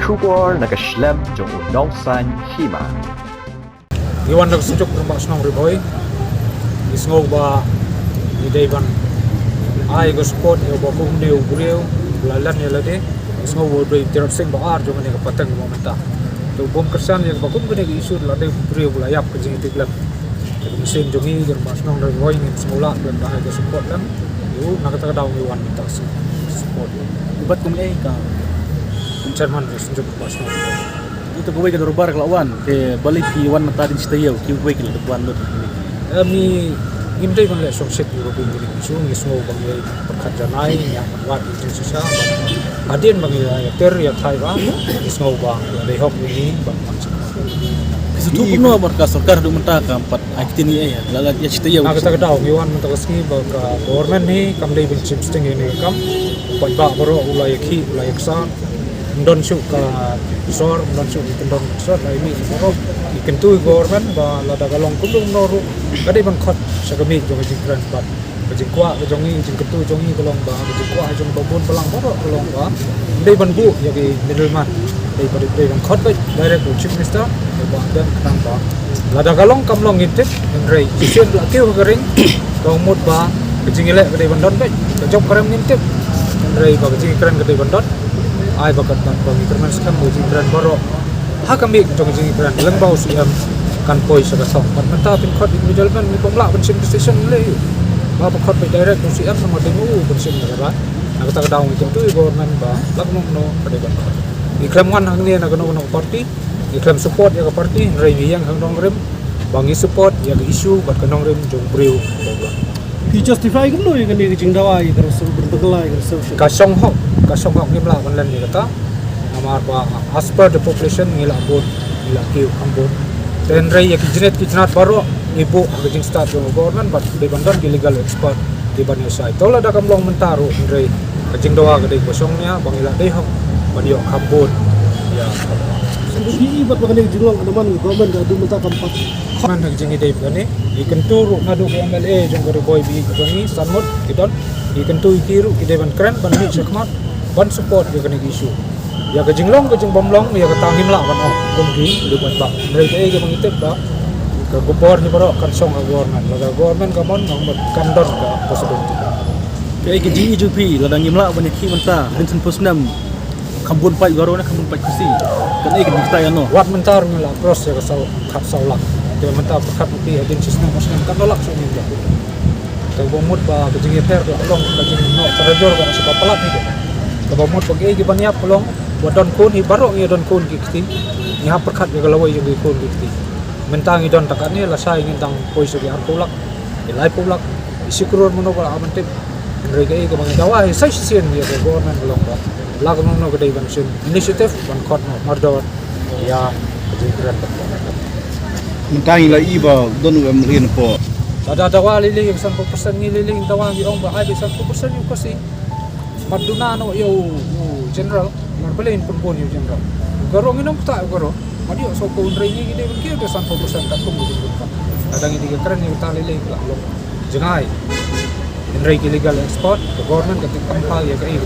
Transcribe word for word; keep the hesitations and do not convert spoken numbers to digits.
Khubor na ka shlem jong u Nongsaiñ Hima. Ngi wan na ka Synjuk Rangbah Shnong Ri Bhoi. Ngi sngew ba ngi dei ban ai ka support ïa uba kum une u briew u la len ïa lade. Ngi sngew ba u dei u tyrap seng ba ar jong kane ka pateng ba mynta. Te u bym kyrshan ïa kaba kum kane ka issue, la dei u briew u la ïap ka jingïatylli. Te ka mynsiem jong ngi, ka Rangbah Shnong Ri Bhoi, ngin sngew lah ban ai ka support lang. Ïa u, na kata ka daw ngi wan mynta support. Bad kumne ka, kum chairman ka Synjuk Rangbah Shnong Ri Bhoi. Ito kawei ka dorbar ka la wan, te balei phi wan mynta dien shi taïew, kiwei ki la dep wan lut. Em, ngi, ngim dei ban leh shongshit ïa u Robin William Shu, ngi sngew ba ngi pyrkhat janai, ngi hap ban wad ïa ka jingshisha. Hadien ba ngi ïa ter ïa thai ba, ngi sngew ba la dei hok ïa ngi ban wan sha. Phi sngewthuh kumno bad ka sorkar haduh mynta kam pat ai ktien ïa, la, la ïa shi taïew. Na kata ka daw ngi wan mynta ka sngi ba ka government hi kam dei ban shim sting ïa kane ka kam. Paidbah baroh u la ïakhih, u la ïaksan. Ym don shuh ka sor, ym don shuh ki kyndon sor, la ïa mih baroh. Ngi kyntu ïa ka government ba lada ka long kumno kumno ruh ka dei ban khot sha ka miej jong ka jingkren bad ka jingkwah ka jong ngi, ka jingkyntu jong ngi ka long ba, ka jingkwah jong ba bun balang baroh ka long ba ym dei ban buh ïa ki middleman. Dei ba dei ban khot beit direct u Chief Minister, dei ba dei khnang ba lada ka long kam long ngin tip, hynrei shisien ba la kiew ha ka ring, ka mut ba ka jingïaleh ka dei ban don beit, ka jop ka rem ngin tip, hynrei ba ka jingkren ka dei ban don. Ai ba ka, ba ngi kyrmen skhem ba ka jingkren baroh ha ka miej jong ka jingkren lyngba u C M kan poi sha ka thong. Bad mynta phin khot individual ban, ngi bym lah ban shim decision lei. Ba ba khot beit direct u C M, namar dei u ban shim ïa kata. Na kata ka daw ngi kyntu ïa ka government ba lada kumno kumno ka dei ban khot. Ngi khlem wan hangne na kano kano ka party, ngi khlem support ïa ka party, hynrei ngi ïeng ha ka nongrim ba ngi support ïa ka issue bad ka nongrim jong u briew. Phi justify kumno ïa kane ka jingdawa ïa ka reserve, ban bakla ïa ka reservation? Ka shong hok, ka shong hok, ngim lah ban len ïa kata. Namar ba as per the population ngi lah bun, ngi lah kiew kham bun. Te hynrei ïa ki jingit ki jingit baroh ngi buh ha ka jingstad jong ka government bad dei ban don ki legal expert kiban ïa shai. To lada kam long mynta ruh, hynrei ka jingdawa ka dei kaba shong nia ba ngi lah dei hok ban ïoh kham bun. Ïa. Sngewbha bad ba kane ka jinglong ka dei man ka government ka haduh mynta kam pat. Man ha ka jingïadei bad kane, ngi kyntu ruh naduh ka M L A jong ka Ri Bhoi ba ïeit jong ngi, San Mut, ki don, ngi kyntu ïa ki ruh ki dei ban kren, ban mih shakhmat, ban support ïa kane ka issue. Ïa ka jinglong ka jingbymlong, ïa kata ngim lah ban ong kum ki, ruh ban bah. Hynrei kaei kaba ngi tip ba ka khubor hi baroh kan shong ha government, lada government ka mon, kan don ka possibility. Kaei ka jingïohi jong phi, lada ngim lah ban ïakhih mynta, hadien sanphew snem, kham bun paid Garo ne kham bun paid Khasi. Kane ka dei kita ïa no. Wat mynta ruh ngi la cross ïa ka saw, khatsaw lak. Te mynta pyrkhat ïa phi hadien shi snem, ar snem, katno lak shuh ngin ïa. Te ba mut ba ka jingïapher ka long ka jingnoh ka rajor ka sa ka palat hi. Te ba mut ba kiei kiban ïap ka long ba don khun hi baroh ngi don khun ki kti. Ngi hap pyrkhat ïa ka lawei jong ki khun ki kti. Mynta ngi don ta kane lashai ngin dang poi sha ki arphew lak, ki laiphew lak, ki shi klur mano ba la ban tip. Hynrei kaei kaba ngi dawa hi sa shisien ïa ka government ka long ba la ka nongno ka dei ban shim initiative ban khot noh mardor ïa ka jingkren ban. Mynta ngi la i ba don u M L A na pdeng. Lada dawa lili ïa ka sanphew percent ngi lili ngi dawa ngi ong ba ai ba sanphew percent ïa u Khasi. Mat duna noh ïa u, u general, namar balei ngin pynbun ïa u general. U Garo ngin ym ktah ïa u Garo. Mat ïoh sawphew, hynrei ngi ki dei ban kiew te sanphew percent katkum ka jingpynbun. Lada ngi dei ka kren ïa kata lei lei ka la long. Jngai. Hynrei ki legal expert, ka government ka tip kham pha ïa kaei.